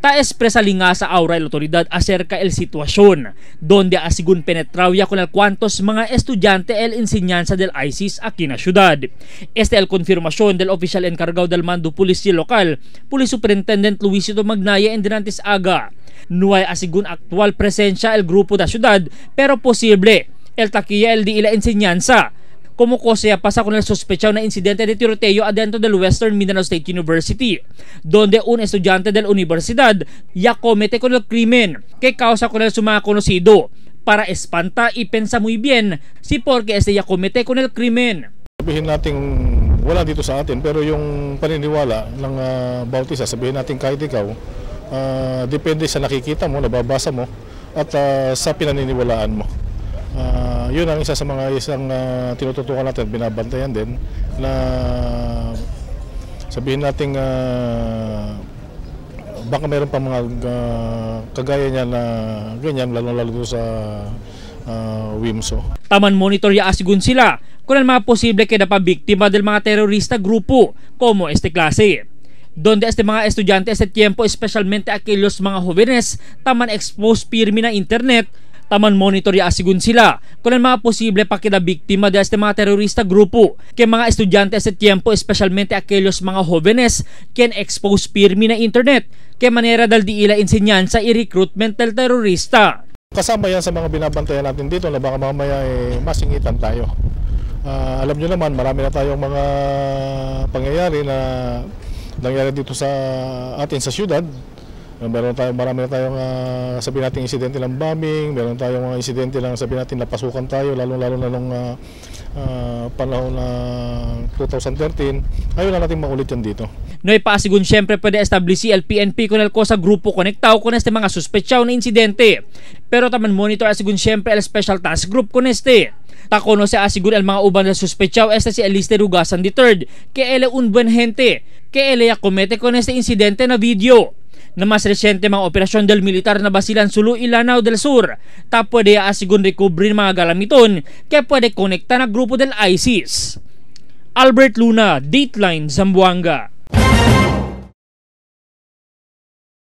Ta expresa linga sa aura el autoridad acerca el situación, donde asigun penetrauya con el cuantos mga estudiante el enseñanza del ISIS aquí na ciudad. Este el confirmación del oficial encargado del mando policía local, Police Superintendent Luisito Magnaya en Dinantes Aga. No hay asigun actual presencia el grupo da ciudad, pero posible el taquilla el di ila enseñanza. Como cosa pasa con el sospechado na incidente de tiroteo adentro del Western Mindanao State University, donde un estudiante de la universidad ya comete con el crimen que causa con el su mga conocido para espanta y pensa muy bien si porque este ya comete con el crimen. Sabihin natin wala dito sa atin, pero yung paniniwala ng bawat isa, sabihin natin kahit ikaw, depende sa nakikita mo, nababasa mo, at sa pinaniniwalaan mo. Yun ang isa sa mga isang tinututukan natin, binabantayan din na sabihin natin baka meron pa mga kagaya niya na ganyan, lalo-lalo sa WIMSO. Taman monitor ya asigun sila kung ang mga posible kaya pa biktima del mga terorista grupo como este klase. Donde este mga estudyante este tiempo, especialmente aquellos mga jóvenes, taman expose pirmi na internet. Taman monitor ya asigun sila kung ang mga posible pa kida biktima de este mga terorista grupo que mga estudyante este tiempo, especialmente aquellos mga jóvenes quien expose pirmi na internet que manera dal di ila enseñanza y recruitment del terorista. Kasama yan sa mga binabantayan natin dito na baka mamaya masingitan tayo. Alam nyo naman, marami na tayong mga pangyayari na nangyari dito sa atin sa syudad. Meron tayo, marami na tayong sabihin natin insidente ng bombing, meron tayong mga insidente ng sabihin natin napasukan tayo, lalong-lalo na nung panahon na 2013. Ayaw na natin maulit yan dito. No ipaasigun siyempre pwede establish el PNP con el cosa grupo konektao con este mga suspetsyaw na insidente. Pero taman monitor asigun siyempre el Special Task Group con este. Ta conoce asigun el mga uban na suspetsyaw este si Elister Rugasan III, que ele un buen gente, que ele ya comete con este insidente na video. Na mas resiente mga operasyon del militar na Basilan Sulu y Lanao del Sur. Ta pwede asigun recovery mga galamiton que pwede konekta na grupo del ISIS. Albert Luna, Dateline, Zamboanga.